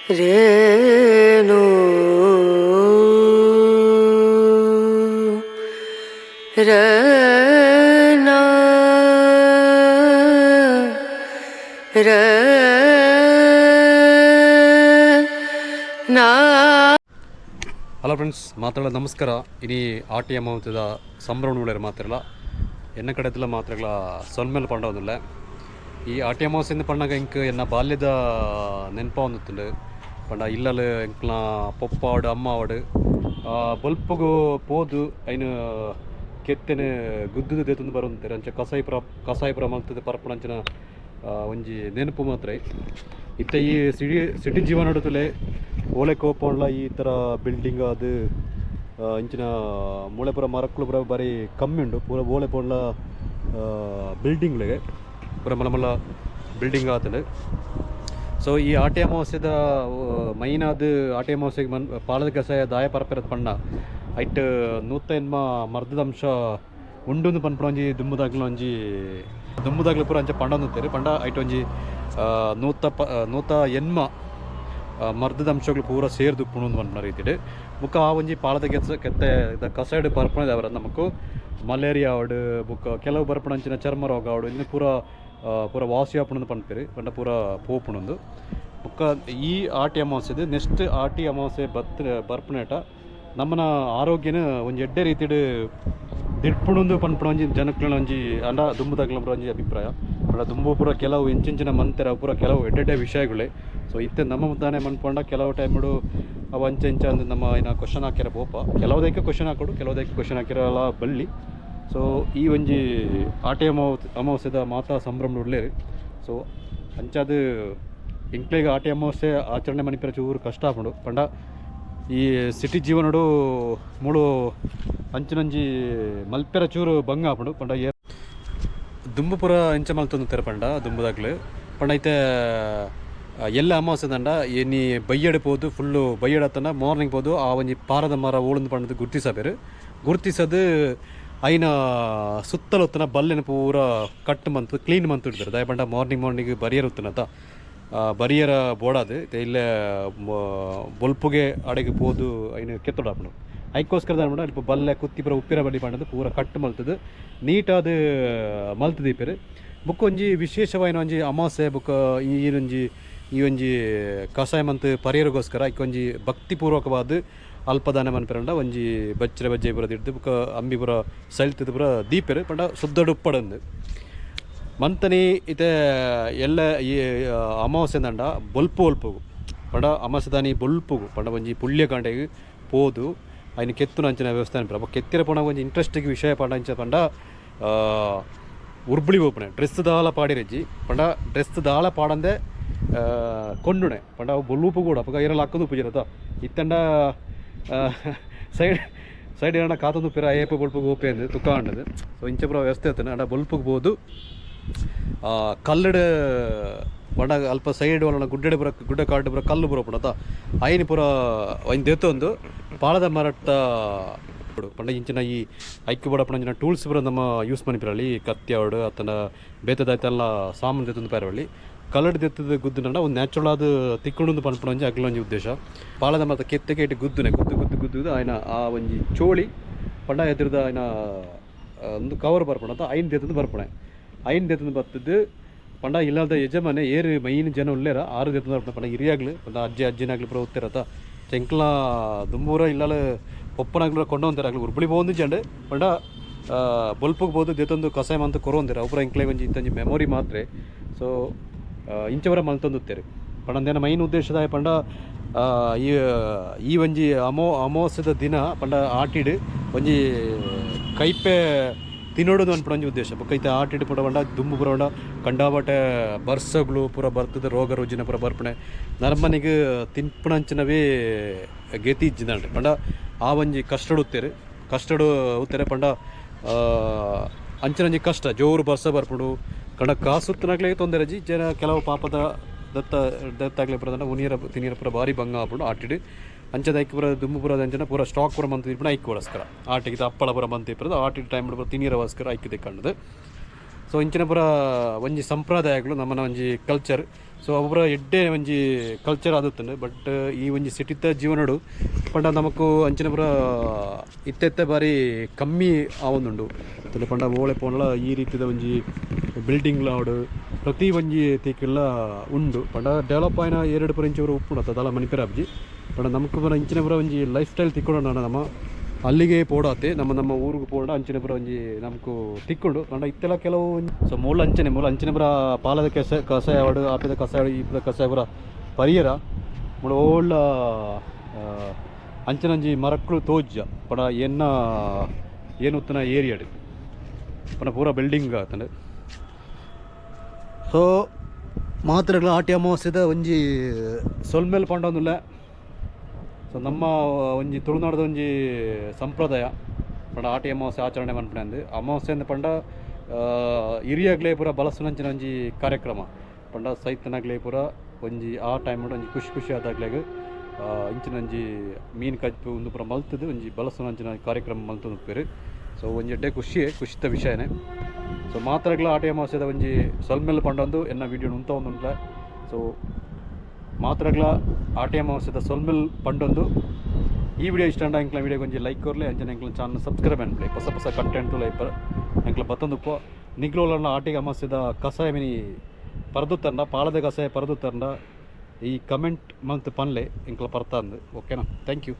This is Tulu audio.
ರೇಣು ರನ ರ ನಾ. ಹಲೋ ಫ್ರೆಂಡ್ಸ್, ಮಾತಾಡ ನಮಸ್ಕಾರ. ಇನಿ ಆಟಿ ಅಮಾವತ್ಯದ ಸಂಭ್ರಮ ಉಳ್ಳೇರು ಮಾತ್ರಲ್ಲ, ಎನ್ನ ಕಡೆದಲ್ಲ ಮಾತ್ರಗಳ ಸೊನ್ಮೇಲೆ ಪಂಡವೊಂದುಲ್ಲೆ. ಈ ಆಟಿ ಅಮಾವಾಸ್ಯೆಂದು ಪಣ್ಣಗ ಎಂಕ್ ಎನ್ನ ಬಾಲ್ಯದ ನೆನಪ ಒಂದುತ್ತುಂಡು. ಪಂಡ ಇಲ್ಲಲ್ ಎಂಕ್ಲ ಪೊಪ್ಪ ಆವಡ್, ಅಮ್ಮ ಆವಡ್, ಬೊಲ್ಪುಗು ಪೋದು ಐನ್ ಕೆತ್ತೆನೆ ಗುದ್ದುದು ದೇತೊಂದು ಬರೊಂದಿತ್ತೆರ್. ಅಂಚ ಕಸಾಯಿ ಪೂರ, ಕಸಾಯ ಪೂರ ಮಲ್ತುದು ಪರ್ಪುನಂಚಿನ ಒಂಜಿ ನೆನಪು ಮಾತ್ರ. ಇತ್ತೆ ಈ ಸಿಟಿ ಸಿಟಿ ಜೀವನಡ್ ತೂಲೆ, ಓಲೆ ಕೋಪೊಂಡ್ಲ ಈ ಥರ ಬಿಲ್ಡಿಂಗ್ ಅದು ಇಂಚಿನ ಮೂಳೆ ಪೂರ ಮರಕ್ಕುಲು ಪೂರ ಬಾರಿ ಕಮ್ಮಿ ಉಂಡು. ಪೂರ ಓಲೆ ಪೋಂಡ್ಲ ಬಿಲ್ಡಿಂಗ್ಲೆಗೆ ಪೂರ ಮಲ್ಲ ಮಲ್ಲ ಬಿಲ್ಡಿಂಗ್ ಆತುಂಡು. ಸೊ ಈ ಆಟಿ ಅಮಾವಾಸ್ಯೆದ ಮೈನ್ ಆದ್ ಆಟಿ ಅಮಾವಾಸ್ಯೆಗ್ ಮನ್ ಪಾಲದ ಕಷಾಯ ದಾಯ ಪರಪೆರದ್ ಪಂಡ, ಐಟ್ 108 ಮರ್ದದ ಅಂಶ ಉಂಡುಂದು ಪನ್ಪುನ ಒಂಜಿ ದುಂಬುದಾಗ್ಲ ಒಂಜಿ ದುಂಬುದಾಗ್ಲ ಪೂರ ಅಂಚ ಪಂಡೊಂದಿತ್ತೆರ್. ಪಂಡ ಐಟ್ ಒಂಜಿ ನೂತ ಪ 108 ಮರ್ದದ ಅಂಶಗಳು ಪೂರ ಸೇರ್ದು ಉಪ್ಪುಂಡು ಪನ್ಪುನ ರೀತಿಡ್. ಬೊಕ್ಕ ಆ ಒಂಜಿ ಪಾಲದ ಕೆತ್ತ ಕೆತ್ತೆ ಕಷಾಯಡ್ ಪರ್ಪುನ ಅವರ ನಮಕ್ ಮಲೇರಿಯಾ ಆವಡ್, ಬೊಕ್ಕ ಕೆಲವು ಬರ್ಪುನಂಚಿನ ಚರ್ಮ ರೋಗ ಆವಡ್, ಇಂದು ಪೂರ ಪೂರ ವಾಸಿ ಆಪುಂಡು ಪನ್ಪೆರ್. ಪಂಡ ಪೂರ ಪೋಪುಂಡು. ಬೊಕ್ಕ ಈ ಆಟಿ ಅಮಾವಾಸ್ಯೆದ್ ನೆಕ್ಸ್ಟ್ ಆಟಿ ಅಮಾವಾಸ್ಯೆ ಬತ್ ಬರ್ಪುನೇಟ ನಮ್ಮನ ಆರೋಗ್ಯನ ಒಂಜಿ ಎಡ್ಡೆ ರೀತಿಡ್ ದಿಡ್ಪುಂಡು ಪನ್ಪುನ ಒಂಜಿ ಜನಕ್ಲೆನ ಒಂಜಿ ಅಂಡ ದುಂಬುದಕ್ಲೆನ ಒಂಜಿ ಅಭಿಪ್ರಾಯ. ಪಂಡ ದುಂಬು ಪೂರ ಕೆಲವು ಎಂಚೆಂಚಿನ ಮಂತೆರ್, ಅವು ಪೂರ ಕೆಲವು ಎಡ್ಡೆ ವಿಷಯಗಳೇ. ಸೊ ಇತ್ತೆ ನಮ್ಮ ಮುದ್ದಾನೆ ಮನ್ಪೊಂಡ ಕೆಲವು ಟೈಮುಡು ಅವು ಅಂಚೆ ಇಂಚ ಅಂದ್ ನಮ್ಮ ಏನ ಕ್ವಶನ್ ಹಾಕ್ಯಾರ ಪೋಪ. ಕೆಲವುದಕ್ಕೆ ಕ್ವಶನ್ ಹಾಕೋಡು, ಕೆಲವುದಕ್ಕೆ ಕ್ವಶನ್ ಹಾಕಿರಲ್ಲ ಬಳ್ಳಿ. ಸೊ ಈ ಒಂಜಿ ಆಟಿ ಅಮಾವಾಸ್ಯೆದ ಮಾತಾ ಸಂಭ್ರಮ ಉಳ್ಳೇರು. ಸೊ ಅಂಚಾದ್ ಎಂಕ್ಲೆಗ್ ಆಟಿ ಅಮಾವಾಸ್ಯೆ ಆಚರಣೆ ಮನಿಪೆರೆ ಚೂರು ಕಷ್ಟ ಆಪುಂಡು. ಪಂಡ ಈ ಸಿಟಿ ಜೀವನಡು ಮೂಳು ಅಂಚಿನಂಜಿ ಮಲ್ಪೆರ ಚೂರು ಬಂಗ ಆಪುಂಡು. ಪಂಡ ದುಂಬು ಪೂರ ಎಂಚ ಮಲ್ತೊಂದಿತ್ತೆರ್ ಪಂಡ, ದುಂಬುದಾಗ್ಲು ಪಂಡ ಐತೆ ಎಲ್ಲ ಅಮಾವಾಸ್ಯೆ ದಂಡ ಎನಿ ಬಯ್ಯಡ್ ಪೋದು, ಫುಲ್ಲು ಬಯ್ಯಡ್ ಅತ್ತಂಡ ಮಾರ್ನಿಂಗ್ ಪೋದು, ಆ ಒಂಜಿ ಪಾರದ ಮರ ಓಳುಂದು ಪಂಡದು ಗುರ್ತಿಸಪೆರ್. ಗುರ್ತಿಸದು ಐನ ಸುತ್ತಲ ಉತ್ತನ ಬಲ್ಲೆನ ಪೂರ ಕಟ್ ಮಂತ್ ಕ್ಲೀನ್ ಮಂತ್ ಇಡ್ತಾರೆ. ದಾಯೆ ಪಂಡ ಮಾರ್ನಿಂಗ್ ಮಾರ್ನಿಂಗ್ ಬರಿಯರ್ ಉತ್ತನತ ಬರಿಯರ ಬೋಡಾದ್ ಇಲ್ಲೇ ಬೊಲ್ಪುಗೆ ಅಡೆಗೆ ಪೋದು ಐನ ಕೆತ್ತೊಡಾಪುಂಡು. ಐಕ್ಕೋಸ್ಕರ ದಾದ ಪಂಡ ಅಲ್ಪ ಬಲ್ಲೆ ಕುತ್ತಿ ಪೂರ ಉಪ್ಪಿರ ಬಳ್ಳಿ ಪಂಡದು ಪೂರ ಕಟ್ ಮಲ್ತದು ನೀಟಾದ್ ಮಲ್ತ್ ದೀಪೆರ್. ಬೊಕ್ಕ ಒಂಜಿ ವಿಶೇಷವಾಯಿನ ಒಂಜಿ ಅಮಾವಾಸ್ಯೆ ಬೊಕ್ಕ ಈ ಒಂಜಿ ಈ ಒಂಜಿ ಕಷಾಯ ಮಂತ್ ಪರಿಯರಗೋಸ್ಕರ ಐಕ್ ಒಂಜಿ ಭಕ್ತಿಪೂರ್ವಕವಾದ ಅಲ್ಪದಾನ ಮನ್ಪೆರಂಡ ಒಂಜಿ ಬಚ್ಚಿರೆ ಬಜ್ಜೈ ಪೂರ ದಿಡ್ದು, ಬೊಕ್ಕ ಅಂಬಿ ಪೂರ ಸೈಲ್ತದ ಪೂರ ದೀಪೆರ್. ಪಂಡ ಶುದ್ಧಡ್ ಉಪ್ಪಡಂದು ಮಂತನಿ. ಇತ್ತೆ ಎಲ್ಲ ಈ ಅಮಾವಾಸ್ಯೆ ದಂಡ ಬೊಲ್ಪು ಒಲ್ಪುಗು ಪಂಡ ಅಮಾವಾಸ್ಯೆದಾನಿ ಬೊಲ್ಪುಗು ಪಂಡ ಒಂಜಿ ಪುಳ್ಯ ಕಾಂಡೆಗ್ ಪೋದು ಐನ್ ಕೆತ್ತುನ ಅಂಚಿನ ವ್ಯವಸ್ಥೆ ಅನ್ಪೆರ್. ಅಪ ಕೆತ್ತಿರ ಪೋನಗ ಒಂಜಿ ಇಂಟ್ರೆಸ್ಟಿಂಗ್ ವಿಷಯ ಪಂಡ ಅಂಚ ಪಂಡ, ಉರ್ಬುಳಿ ಪೋಪುನೆ, ಡ್ರೆಸ್ ದಾಲ ಪಾಡಿರಜ್ಜಿ. ಪಂಡ ಡ್ರೆಸ್ ದಾಲ ಪಾಡಂದೆ ಕೊಂಡುಣೆ. ಪಂಡ ಅವು ಬೊಲ್ಲೂಪು ಕೂಡ ಅಪಗ ಏರಲ ಅಕ್ಕದು ಉಪ್ಪುಜೆರತ. ಇತ್ತಂಡ ಸೈಡ್ ಸೈಡ್ ಏನ ಕಾತೊಂದು ಪಿರ ಏಪ ಬೊಲ್ಪುಗು ಓಪೆ ಅಂದ್ ತುಕ್ಕ ಅಂಡದು. ಸೊ ಇಂಚ ಪೂರ ವ್ಯವಸ್ಥೆ ಇತ್ತುಂಡು. ಅಂಡ ಬೊಲ್ಪುಗು ಪೋದು ಕಲ್ಲುಡು ಪಂಡ ಅಲ್ಪ ಸೈಡ್ ಒಲನ ಗುಡ್ಡೆಡೆ ಪೂರ, ಗುಡ್ಡೆ ಕಾಡು ಪೂರ ಕಲ್ಲು ಪೂರ ಉಪ್ಪುಂಡತ, ಐನ್ ಪೂರ ಐನ್ ದೆತ್ತೊಂದು ಪಾಳದ ಮರತ್ತ ಪಂಡ ಇಂಚಿನ ಈ ಐಕ್ ಬೋಡಪ್ಪುನಂಚಿನ ಟೂಲ್ಸ್ ಪೂರ ನಮ್ಮ ಯೂಸ್ ಮನಿಪಿರಲಿ. ಕತ್ತಿ ಆವಡ್ ಅತ್ತಂಡ ಬೇತೆದಾಯ್ತೆಲ್ಲ ಸಾಮಾನು ದೆತ್ತೊಂದು ಪೇರವಳ್ಳಿ. ಕಲ್ಲಡ್ ದೆತ್ತದ ಗುದ್ದುನಂಡ ಒಂದು ನ್ಯಾಚುರಲ್ ಆದ್ ತಿಕ್ಕುಂಡು ಪನ್ಪುನ ಒಂಜಿ ಅಗ್ಲ ಒಂಜಿ ಉದ್ದೇಶ. ಪಾಳದ ಮರತ ಕೆತ್ತೆಗೆ ಇಟ್ಟು ಗುದ್ದುನೆ ಗುದ್ದು ಗುದ್ದು ಗುದ್ದುದು ಆಯ್ನ ಆ ಒಂಜಿ ಚೋಳಿ ಪಂಡ ಎದುರುದ ಆಯ್ನ ಒಂದು ಕವರ್ ಬರ್ಪುಂಡು, ಐನ್ ದೆತ್ತೊಂದು ಬರ್ಪುಣೆ. ಐನ್ ದೆತ್ತೊಂದು ಬತ್ತದು ಪಂಡ ಇಲ್ಲದ ಯಜಮಾನೆ ಏರು ಮೈನ್ ಜನ ಉಲ್ಲೇರ ಆರು ದೆತ್ತೊಂದು ಬರ್ಪುಣ. ಪಂಡ ಹಿರಿಯಾಗ್ಲು ಪಂಡ ಅಜ್ಜಿ ಅಜ್ಜಿನಾಗ್ಲು ಪೂರ ಉತ್ತೆರತ ಚೆಂಕ್ಲ ದುಂಬೂರ ಇಲ್ಲಲ ಪೊಪ್ಪನಾಗ್ಲು ಕೊಂಡೊಂತಾರೆ. ಅಗ್ಲು ಉರ್ಬುಳಿ ಪೋವೊಂದು ಜಂಡ್ ಪಂಡ ಬೊಲ್ಪುಗ್ ಪೋದು ದೆತ್ತೊಂದು ಕಷಾಯ ಮಂತ್ ಕೊರೊಂದೆರ್. ಅವು ಪೂರ ಎಂಕ್ಲೆಗ್ ಒಂಜಿ ಇತ್ತೊಂಜಿ ಮೆಮೊರಿ ಮಾತ್ರೆ. ಸೊ ಇಂಚ ಪೂರ ಮಲ್ತೊಂದುತ್ತೆರ್. ಪಂಡ ಅಂದೇನ ಮೈನ್ ಉದ್ದೇಶದ ಪಂಡ ಈ ಈ ಒಂಜಿ ಅಮಾವಾಸ್ಯದ ದಿನ ಪಂಡ ಆಟಿಡ್ ಒಂಜಿ ಕೈಪೆ ತಿನ್ನೋಡು ಪನ್ಪುನ ಒಂಜಿ ಉದ್ದೇಶ. ಬೊಕ್ಕ ಇತ್ತೆ ಆಟಿಡ್ ಪೂರ ಪಂಡ ದುಂಬು ಪೂರ ಪಂಡ ಕಂಡಾಬಟೆ ಬರ್ಸಗ್ಲು ಪೂರ ಬರ್ತದೆ, ರೋಗ ರುಜಿನ ಪೂರ ಬರ್ಪುಣೆ, ನರಮನಿಗ್ ತಿನ್ಪುನಂಚಿನವೇ ಗತಿ ಇಜ್ಜಿದಾಂಡ್. ಪಂಡ ಆ ಒಂಜಿ ಕಷ್ಟಡ್ ಉತ್ತೆರ್, ಕಷ್ಟಡ್ ಉತ್ತೆರೆ. ಪಂಡ ಅಂಚಿನಂಜಿ ಕಷ್ಟ, ಜೋರು ಬರ್ಸ ಬರ್ಪುಂಡು. ಕಂಡ ಕಾಸುತ್ತನಾಗ್ಲೇ ತೊಂದರೆ ಜಿ ಜನ ಕೆಲವು ಪಾಪದ ದತ್ತ ದತ್ತಾಗ್ಲೆ ಪೂರ ಉನಿಯರ ತಿನಿಯರ ಪೂರ ಭಾರಿ ಬಂಗ ಆಪುಂಡು ಆಟಿಡ್. ಅಂಚದ ಐಕ್ ಪೂರ ದುಂಬು ಪೂರ ಅಂಚನ ಪೂರ ಸ್ಟಾಕ್ ಪೂರ ಮಂತ್ ಇಪ್ಪುನ ಐಕ್ಕೋಸ್ಕರ. ಆಟಿಗೆ ಅಪ್ಪಳ ಪೂರ ಮಂತ್ ಇಪ್ಪುದು ಆಟಿಡ್ ಟೈಮ್ ಪೂರ ತಿನಿಯರಗೋಸ್ಕರ ಐಕ್ ದೆಕ್ಕಂಡದು. ಸೊ ಇಂಚಿನ ಪೂರ ಒಂಜಿ ಸಂಪ್ರದಾಯಗಳು ನಮ್ಮನ ಒಂಜಿ ಕಲ್ಚರ್. ಸೊ ಅವು ಪೂರ ಎಡ್ಡೆ ಒಂಜಿ ಕಲ್ಚರ್ ಆದುತ್ತಂಡು. ಬಟ್ ಈ ಒಂಜಿ ಸಿಟಿತ ಜೀವನಡು ಪಂಡ ನಮಕು ಅಂಚಿನ ಪೂರ ಇತ್ತೆ ಬಾರಿ ಕಮ್ಮಿ ಆವೊಂದುಂಡು. ತುಲೆ ಪಂಡ ಓಳೆ ಪೋಂಡಲ ಈ ರೀತಿದ ಒಂಜಿ ಬಿಲ್ಡಿಂಗ್ಲ ಆವಡ್ ಪ್ರತಿ ಒಂಜಿ ತಿಕ್ಲ ಉಂಡು. ಪಂಡ ಡೆವಲಪ್ ಆಯಿನ ಏರಡು ಪೂರ ಇಂಚ ಪೂರ ಉಪ್ಪುಂಡು ಅತ್ತ ದಾಲ ಮನಿಪೆರ ಆಪುಜಿ. ಪಂಡ ನಮಕ್ ಪೂರ ಇಂಚಿನ ಪೂರ ಒಂಜಿ ಲೈಫ್ ಸ್ಟೈಲ್ ತಿಕ್ಕೊಡೋಣ ನಮ್ಮ ಅಲ್ಲಿಗೆ ಪೋಡಾತೆ ನಮ್ಮ ನಮ್ಮ ಊರಿಗೆ ಪೋಡ ಅಂಚಿನ ಪೂರ ಒಂಜಿ ನಮಕು ತಿಕ್ಕೊಂಡು. ಪಂಡ ಇತ್ತೆಲ್ಲ ಕೆಲವು. ಸೊ ಮೂಲ ಅಂಚನೆ ಮೂಲ ಅಂಚಿನ ಪೂರ ಪಾಲದ ಕೆಸ ಕಸಾಯ ಆವಡು ಆಪೆದ ಕಸಾಯ ಆವಡು ಈಪದ ಕಸಾಯ ಪೂರ ಪರಿಯರ ಮೂಲ ಓಳ್ಳ ಅಂಚಿನ ಒಂಜಿ ಮರಕ್ಕಳು ತೋಜ್ಜ. ಪಂಡ ಎನ್ನ ಏನು ಉತ್ತನ ಏರಿಯಾಡ್ ಪಂಡ ಪೂರ ಬಿಲ್ಡಿಂಗ್ ಆತಂಡು. ಸೊ ಮಾತ್ರೆಗಳ ಆಟಿ ಅಮಾವಾಸ್ಯದ ಒಂಜಿ ಸೊಲ್ಮೆಲ್ ಪಂಡೊಂದುಲ್ಲ. ಸೊ ನಮ್ಮ ಒಂಜಿ ತುಳುನಾಡದ ಒಂಜಿ ಸಂಪ್ರದಾಯ ಪಂಡ ಆಟಿ ಅಮಾವಾಸ್ಯೆ ಆಚರಣೆ ಮನ್ಪುನೆ. ಅಮಾವಾಸ್ಯೆ ಅಂದ್ ಪಂಡ ಹಿರಿಯಾಗ್ಲೇ ಪೂರ ಬಲಸುನಂಚಿನ ಒಂಜಿ ಕಾರ್ಯಕ್ರಮ. ಪಂಡ ಸೈತನಾಗ್ಲೇ ಪೂರ ಒಂಜಿ ಆ ಟೈಮ್ ಒಂಜಿ ಖುಷಿ ಖುಷಿ ಆದಾಗ್ಲೆಗ್ ಇಂಚಿನ ಒಂಜಿ ಮೀನು ಕಜ್ಪು ಉಂದು ಪೂರ ಮಲ್ತುದು ಒಂಜಿ ಬಲಸುನಂಚಿನ ಕಾರ್ಯಕ್ರಮ ಮಲ್ತೊಂದು. ಸೊ ಒಂಜಿ ಎಡ್ಡೆ ಖುಷಿ ಖುಷಿತ ವಿಷಯನೇ. ಸೊ ಮಾತ್ರಗ್ಲ ಆಟಿ ಅಮಾವಾಸ್ಯದ ಒಂಜಿ ಸೊಲ್ಮೆಲ್ ಪಂಡೊಂದು ಎನ್ನ ವಿಡಿಯೋ ಉಂತ ಒಂದುಂಟ್ಲ. ಸೊ ಮಾತ್ರಗ್ಲ ಆಟಿ ಅಮಾವಾಸ್ಯದ ಸೊಲ್ಮೆಲ್ ಪಂಡೊಂದು ಈ ವಿಡಿಯೋ ಇಷ್ಟ ಆಂಡ ಎಂಕ್ಲ ವಿಡಿಯೋ ಒಂಜಿ ಲೈಕ್ ಕೊರ್ಲೆ. ಅಂಚನೆ ಎಂಕ್ಲ ಚಾನಲ್ ಸಬ್ಸ್ಕ್ರೈಬ್ ಅನ್ಪ್ಲೆ. ಹೊಸ ಹೊಸ ಕಂಟೆಂಟ್ ಲೈಪ್ ಎಂಕ್ಲ ಬತ್ತೊಂದುಪ್ಪು. ನಿಗ್ಲೋಲನ್ನ ಆಟಿಗೆ ಅಮಾವಾಸ್ಯದ ಕಸಾಯ ಮಿನಿ ಪರದು ತಂಡ ಪಾಳದ ಕಸಾಯ ಪರದು ತಂಡ ಈ ಕಮೆಂಟ್ ಮಂತ್ ಪನ್ಲೆ ಎಂಕ್ಲ ಪರ್ತಾಂದು. ಓಕೆನಾ? Thank you.